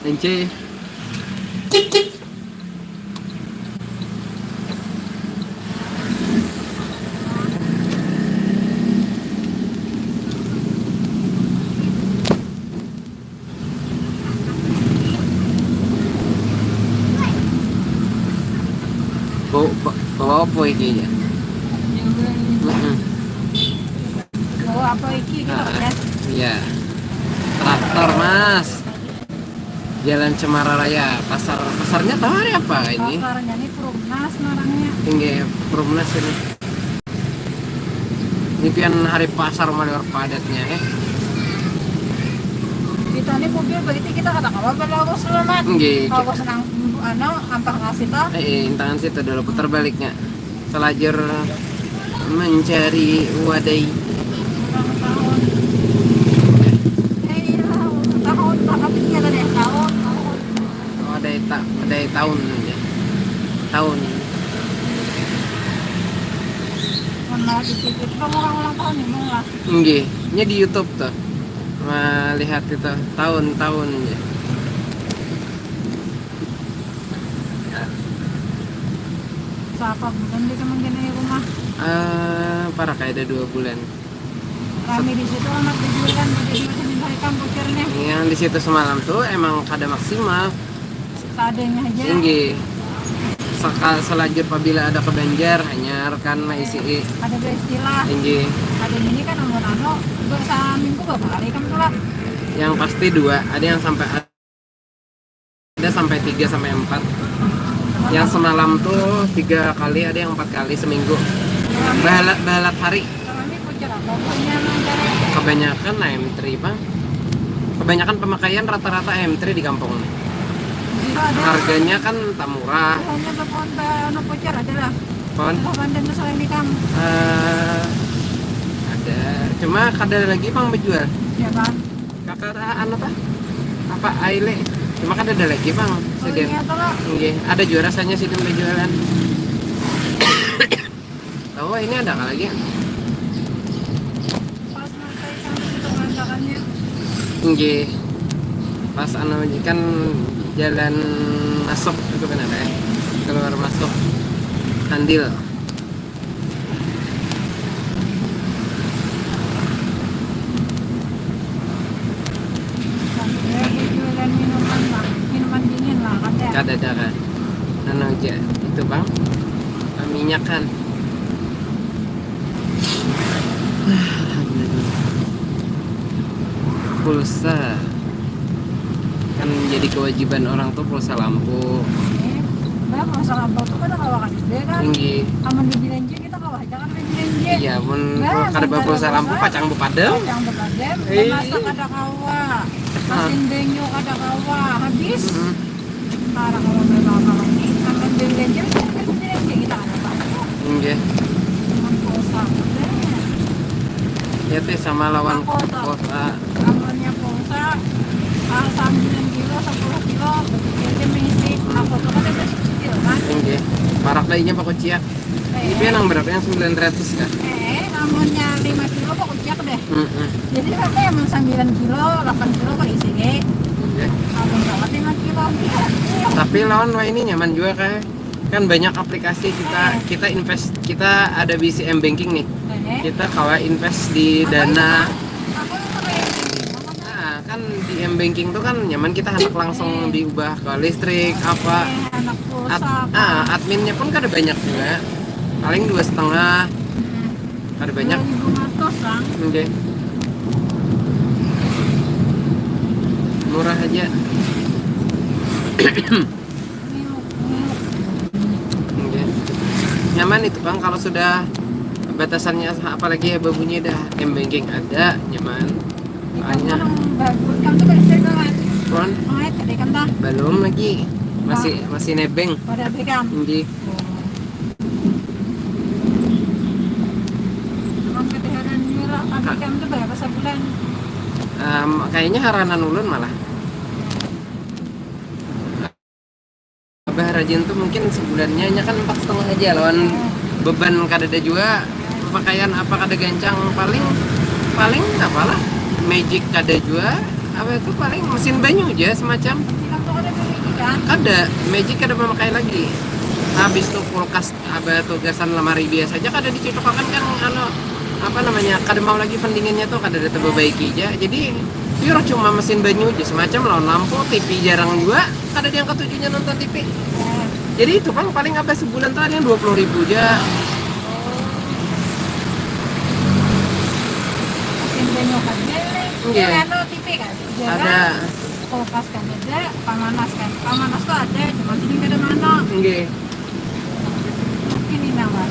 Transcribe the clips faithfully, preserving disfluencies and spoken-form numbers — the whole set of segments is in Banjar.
Enci. Bawa, bawa apa ini ya? Bawa apa iki? Kita lihat. Iya. Traktor, Mas. Jalan Cemara Raya, pasar, pasarnya tahu hari apa ini? Pasarnya ini Perumnas ngarannya. Tinggi Perumnas ini. Ini pian hari pasar maliwar padatnya, eh. Kita ini mobil berarti kita kada kawa balawas dulu, Mat. Nggih, kawa kita senang, anu, antar kasih ta. Eh, eh, intangan situ dulu putar baliknya. Selajur mencari wadai. Ulang tahun. Eh, iya, ulang tahun. Apa sih kata deh? Tahun, tahun. Wadai ta-, wadai tahun aja. Tahun. Mana dikit-dikit kamu orang ulang tahun ini lah. Nggih, nya di YouTube tuh. Melihat itu tahun-tahun aja. Siapa bulan di kemungkinan di rumah? Eh, para kayak ada dua bulan. Rame di situ amat bejualan, pada dua hari kampus nih. Yang di situ semalam tuh emang kada maksimal. Seadanya aja. Tinggi. Saka-, selajur pabila ada ke Banjar, hanyar kan maisi. Ada beristilah. Tinggi. Ada ini kan anu-anu, bersaminggu berapa kali kamu tuh lah? Yang pasti dua, ada yang sampai, ada sampai tiga sampai empat. Yang semalam tuh tiga kali, ada yang empat kali seminggu. Bahalat, bahalat hari. Kami kucur apa punya mangkara? Kebanyakan M three, Bang. Kebanyakan pemakaian rata-rata M three di kampung nih. Itu ada. Harganya kan tak murah. Hanya berpon anu kucur aja lah. Pon? Kalau bandeng selain ikam. Eh, ada. Cuma kada lagi pang bejual. Ya, Bang. Kakak, ah, anu tah? Apa, Aile? Cuma kada ada lagi pang. Oh, sedang. Iya, toh, Kak. Nggih, ada jua rasanya sidin bejualan. Oh, ini ada kah lagi? Pas makai sampai di tengah jalannya. Nggih. Pas anu kan jalan masuk itu kan ada ya. Keluar masuk Handil. Ada jualan minuman lah, minuman dingin lah, ada. Kada ada kan? Anu aja, itu bang, minyak kan. Alhamdulillah. Pulsa kan jadi kewajiban orang tuh pulsa lampu. Eh, bah, pulsa lampu tuh kada kawa kan juga kan? Tinggi. Amun di belanja kita kawa aja kan belanja. Iya, mun kada bapulsa lampu pacang bepadam. Pacang bepadam, eh, masak kada kawa, masin banyu kada kawa, habis. Parah kalau berapa lagi, sampai belanja, belanja kita ada apa? Enggak. Cuma pulsa. Ya teh sama lawan pulsa. Amunnya pulsa, ah, sembilan kilo, sepuluh kilo, begitu aja mengisi. Aku tuh kan ada kecil kan. Enggak. Parak lainnya pakai ciak. Ini nang beratnya sembilan ratus kah? Eh, amunnya lima kilo kok kuciak deh. Mm-mm. Jadi berarti emang sembilan kilo, delapan kilo kok isi deh. Iya. Amun kawat lima kilo, iya. Tapi lawan wah ini nyaman juga kah? Kan banyak aplikasi kita, eh, kita invest, kita ada bisi M banking nih. Eh. Kita kawa invest di Dana. Apa itu, Kak? Apa itu, Kak? Nah, kan di M banking tuh kan nyaman kita handak langsung, eh, diubah ke listrik apa. Eh, handak pulsa apa. Ah, adminnya pun kada banyak juga. Paling dua setengah. Hmm. Kada banyak. Dua ribu lima ratus, Bang. Oke. Murah aja. Oke. Nyaman itu, Bang, kalau sudah batasannya apalagi ya babunyi dah. M banking ada, nyaman. Hanya. Pon? Belum lagi. Masih, masih nebeng. Pada bekam. Endi. Emang keteharan murah, tapi kamu tuh berapa sebulan? Em, kayaknya haranan ulun malah. Abah rajin tuh mungkin sebulannya nya kan empat setengah aja lawan beban kadada jua, pakaian apa kada gancang, paling, paling apalah, magic kada jua, apa itu paling mesin banyu aja semacam. Kita Kada, Magic kada memakai lagi. Habis tu kulkas, abah tu gasan lamari biasa aja kada dicucukakan kan, anu, apa namanya, kada mau lagi pendinginnya tu kada ada terbaiki aja. Jadi pure cuma mesin banyu aja, semacam lawan lampu, T V jarang juga, kada diangkat tujuannya nonton T V. Jadi itu pang paling abah sebulan tu ada yang dua puluh ribu aja. Mesin banyu kan ini. Iya. Ini anu T V kan? Jarang. Ada. Kulkas kan ada, pamanas kan. Pamanas tuh ada, cuma sini kada mana. Nggih. Ini nama.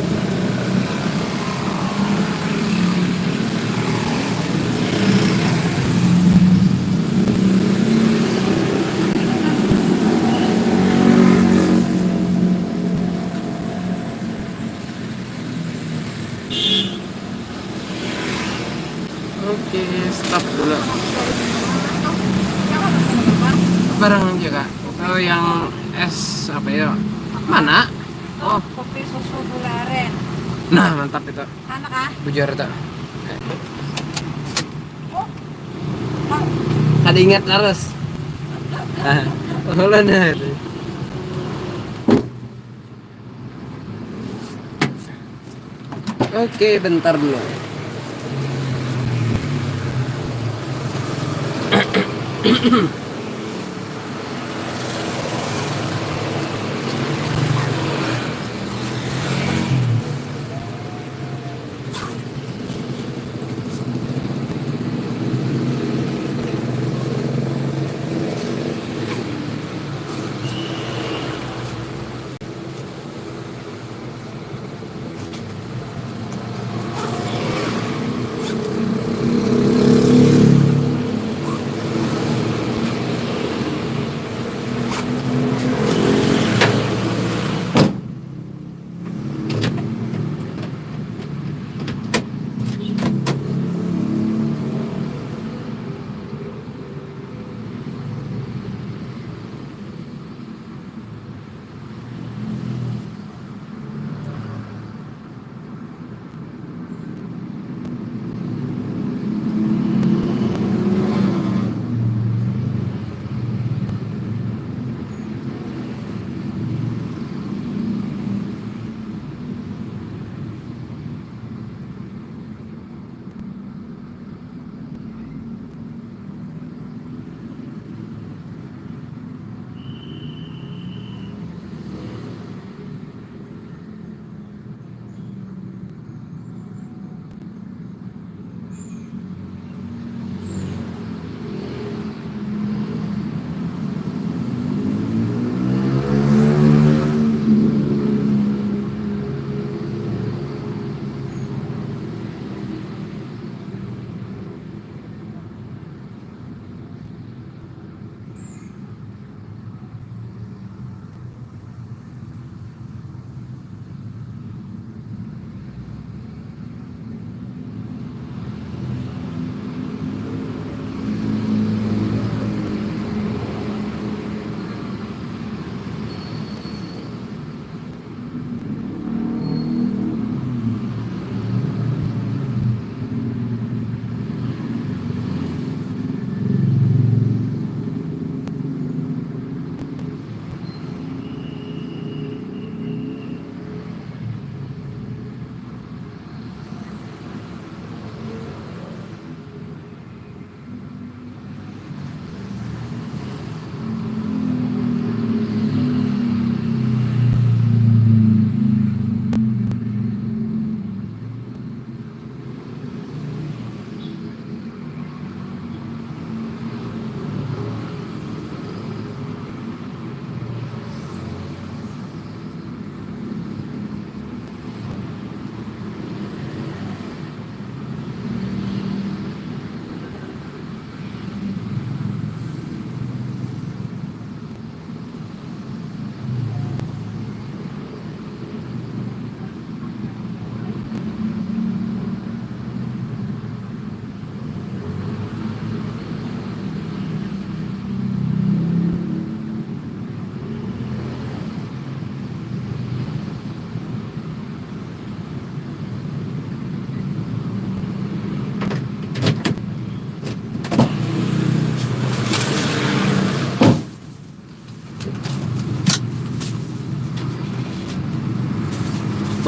Oke, stop dulu. Barang aja kak. Oh, yang es apa ya? Mana? Oh, Kopi susu gula aren. Nah, mantap itu. Anak ah. Bujar itu. Oh. Mau. Kada ingat terus. Ah, ulun. Oke, bentar dulu.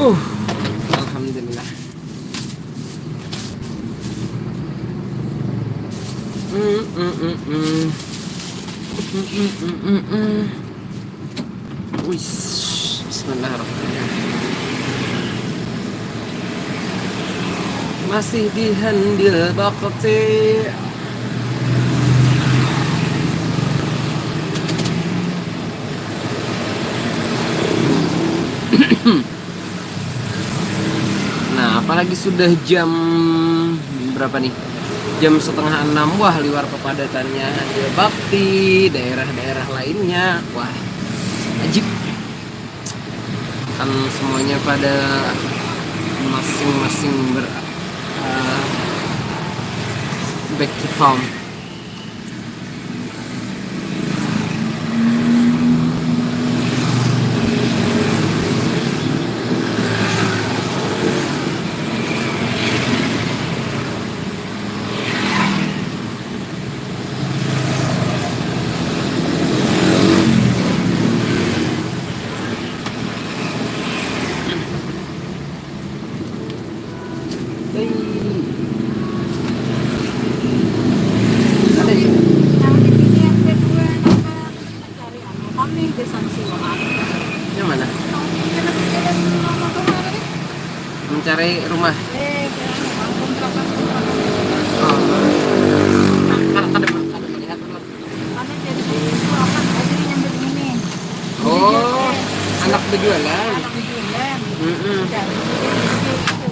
Uh, alhamdulillah. Mm, mm, mm, mm. Mm, mm, mm, mm, mm. Wis, bismillahirrahmanirrahim. Masih di Handil Bakti. Nah, apalagi sudah jam berapa nih? Jam setengah enam, wah, liwar pepadatannya Handil Bakti, daerah-daerah lainnya, wah, ajib. Kan semuanya pada masing-masing ber, eh, back to farm. Yang di sini yang kedua, apa, cari anu kami di Sansiwaan. Yang mana? Yang di jalan lama tuh hari. Mencari rumah. Eh, kira rumah kontrakan, kontrakan. Oh. Nah, kada, kada, kada melihat dulu. Kami jadi itu apa? Jadi yang begini. Oh, anak bejualan. Anak bejualan. Mm-mm. Jadi, jadi, jadi,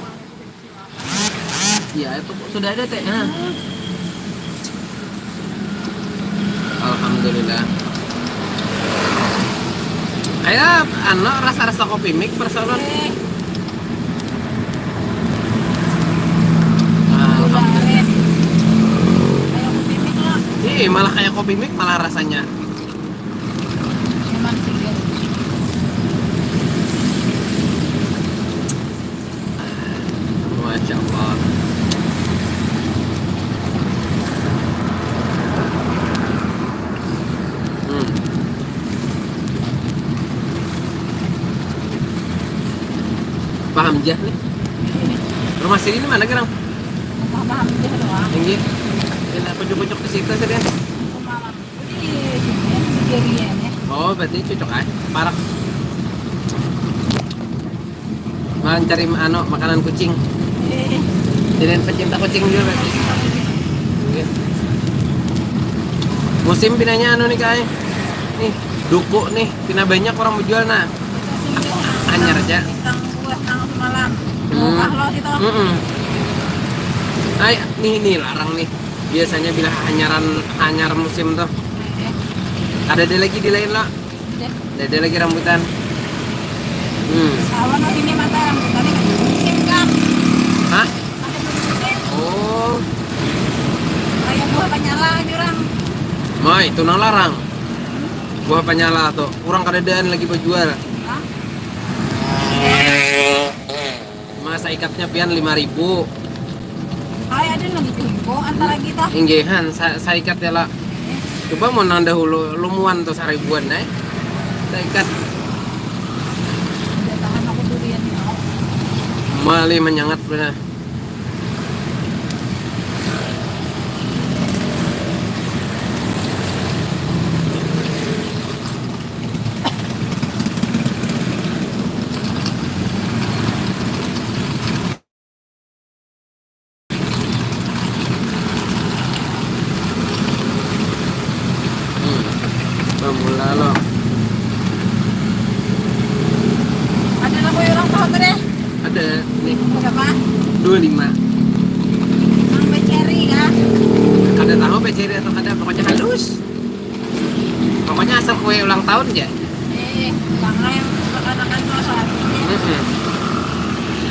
Iya, itu sudah ada, Teh. Nah. Alhamdulillah. Kayak anu, rasa-rasa kopi mik persoalan. Alhamdulillah. Ih, malah kayak kopi mik malah rasanya. Masya Allah. Hmm. Paham jah nih. Rumah sini ini mana, Gerang? Rumah Paham jah doang. Tinggi. Kita pucuk-pucuk di situ saja. Di sini, di Jarian, ya. Oh, berarti cocok, ah. Parak. Makan cari anu, makanan kucing. Jadi pecinta kucing juga berarti. Iya. Musim pinanya anu nih, Kai. Nih, duku nih, pina banyak orang menjual, nah. Anyar aja. Pisang buah nang semalam. Hmm. Murah loh itu. Mm-mm. Ai, nih, nih larang nih. Biasanya bila hanyaran, hanyar musim tuh. Ada, ada lagi di lain lah. Ada, ada lagi rambutan. Hmm. Kawan, oh, ini mata rambutan ini musim, Kak. Hah? Masih belum musim. Oh. Kayak buah panyala jurang. Mai, itu nang larang. Buah panyala tuh, kurang kadadaan lagi bajual. Hah? Masa ikatnya pian lima ribu. Ay, ada lagi tuh. Oh, antar lagi tah. Inggihan, sa-, saikat ya lah. Coba mau nang dahulu, lumuan tuh saribuan, eh. Saikat. Udah tahan aku durian, ya. Malih menyengat benar. Hmm. Pemula lo. Ada lah, kau orang tahu tadi? Ada, nih. Berapa? Dua lima. Yang beceri kah? Kada tahu beceri atau kada, pokoknya halus. Pokoknya asal kue ulang tahun aja. Eh, bangga yang kekanakan tuh soalnya. Mm-mm.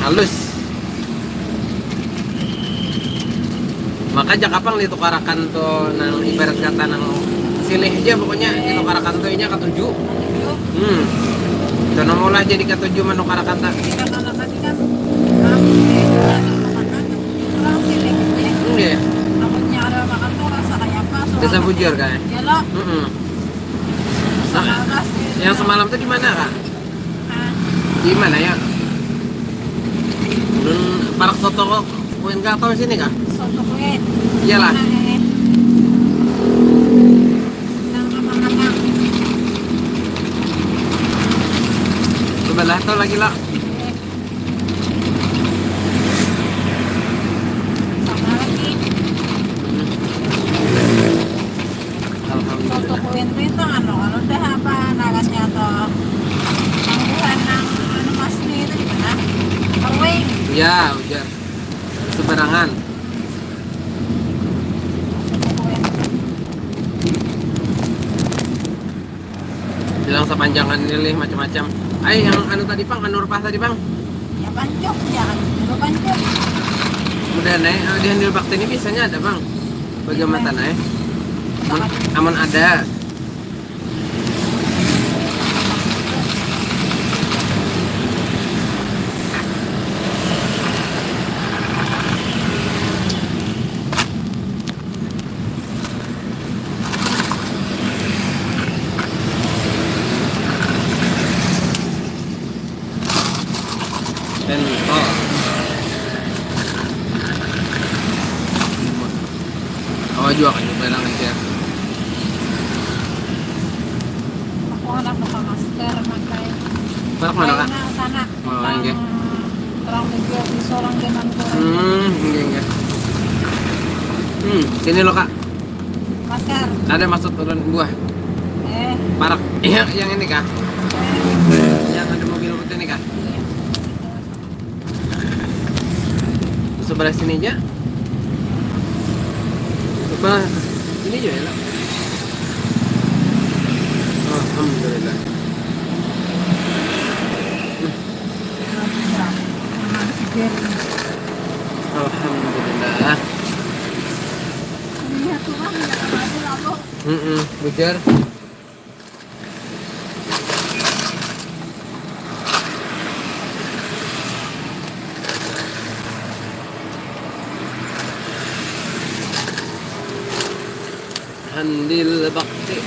Halus. Maka jakapang ditukarakan tuh nang ibarat kata nang silih aja pokoknya ditukarakan tuh inya katuju. Hmm. Itu nang ulah jadi katuju manukarakan tak. Kekanakan kan, ah, eh, orang silih. Iya. Takutnya ada makan tuh rasa kayak apa, Desa Bujur, kan? Ya, lo. Mm-mm. Nah, yang semalam tuh di mana, Kak? Hah? Di mana ya? Hmm, parak soto kok. Kuen kah atau sini kah? Soto kuen. Iyalah. Mana, eh? Nang apa-apa. Sebelah tuh lagi lah. Eh. Sama lagi. Hmm. Alhamdulillah. Soto kuen tuh itu anu, kalau udah apa ngarannya tuh? Tangguhan nang anu masnya itu di mana? Perwing. Ya, ujar. Seberangan. Soto kuen. Bilang sapanjangan ini lih macam-macam. Ai, yang anu tadi, Pang, anu rupah tadi, Pang. Ya, pancuk, ya, anu pancuk. Udah naik, eh, di Handil Bakti ini biasanya ada, Bang. Bagaimana naik? Aman, aman ada. Pentol. Awak jua kan nyoba nang aja. Aku anak buka masker, makai. Parak mana, Kak? Kaina sana. Oh, nang inggih. Terang juga di seorang zaman kurang. Hmm, inggih, inggih. Hmm, sini lo, Kak. Masker. Ada maksud turun buah. Eh. Parak. Iya, yang ini kah? Eh. Yang ada mobil putih ini kah? Iya. Sebelah sini aja. Sebelah sini aja ya, Kak. Alhamdulillah. Alhamdulillah. Iya, tuh, Bang, nggak ada apa-apa, Bang. Mm-mm, bujar. Handil Bakti.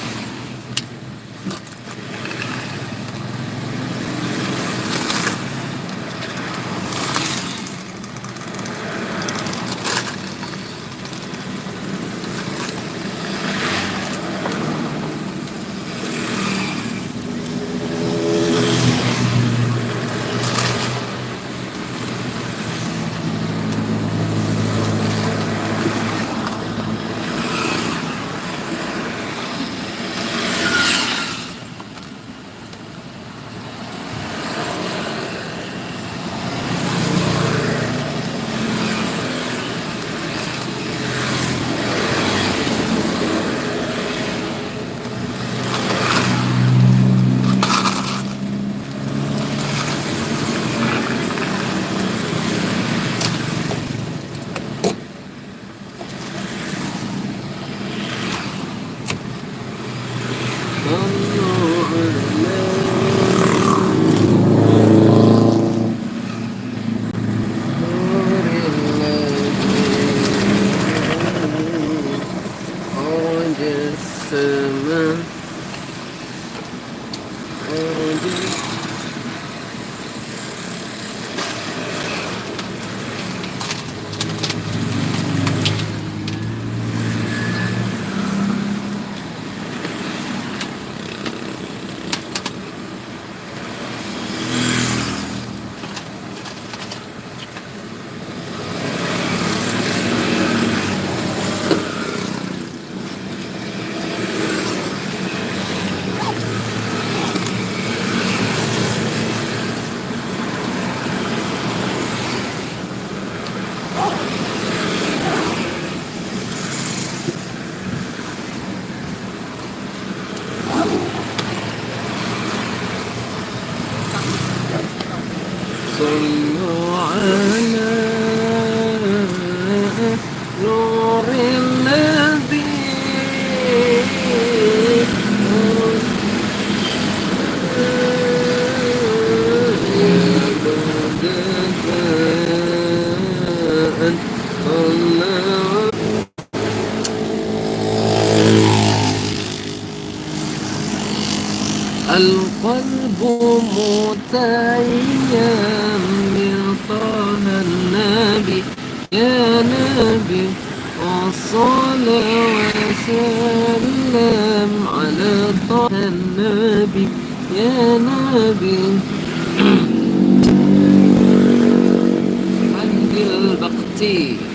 صلوا على نور النبي. القلب متيم. طه النبي يا نبي، والصلاة والسلام على طه النبي يا نبي. عند البختي.